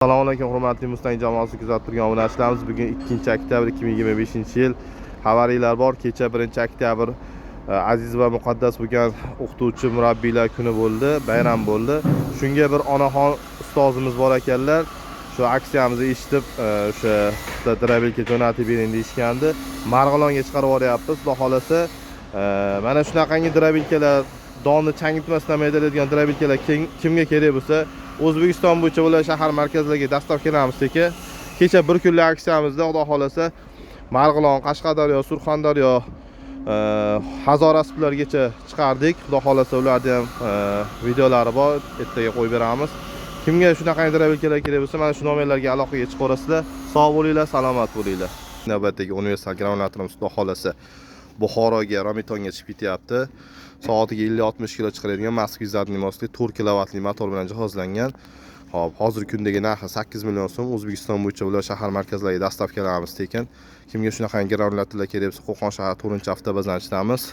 Assalomu alaykum, hurmatli Mustang jamoasi kuzatib turgan obunachilarimiz. Bugun 2 oktyabr 2025-yil. Xabaringlar bor, kecha 1 oktyabr aziz va muqaddas bo'lgan o'qituvchi murabbiylar kuni bo'ldi, bayram bo'ldi. Shunga bir onaxon ustozimiz bor ekanlar. Shu aksiyamizni eshitib, o'sha bitta дробилка jo'natib bering deyishgandi. Marg'ilonga chiqarib yuboryapmiz. Xudo xolasa, mana shunaqangi дробилка lar, donni changitmasdan maydalaydigan дробилка lar kimga kerak bo'lsa, O'zbekiston bo'yicha viloyat, shahar markazlariga доставка lamiz tekin. Kecha bir kunlik aksiyamizda, Xudo xolasa, Marg'ilon, Qashqadaryo, Surxondaryo, Hazorasp,largacha chiqardik. Xudo xolasa, ularni ham videolari bor, ertaga qo'yib beramiz. Kimga shunaqangi дробилка lar kerak bo'lsa, mana shu nomerlarga aloqaga chiqaverasizlar. Sog' bo'linglar, salomat bo'linglar. Navbatdagi universal granulatorimiz, Xudo xolasa, Buxoroga, Romitonga chiqib ketyapti. Soatiga 50-60 kilo chiqaradigan Moskva задний мост li 4 kilovatli motor bilan jihozlangan. Xo'p, hozirgi kundagi narxi 8 million so'm. O'zbekiston bo'yicha viloyat, shahar markazlariga доставка lamiz tekin. Kimga shunaqangi granulatorlar kerak bo'lsa, Qo'qon shahar 4-avtobazani ichidamiz.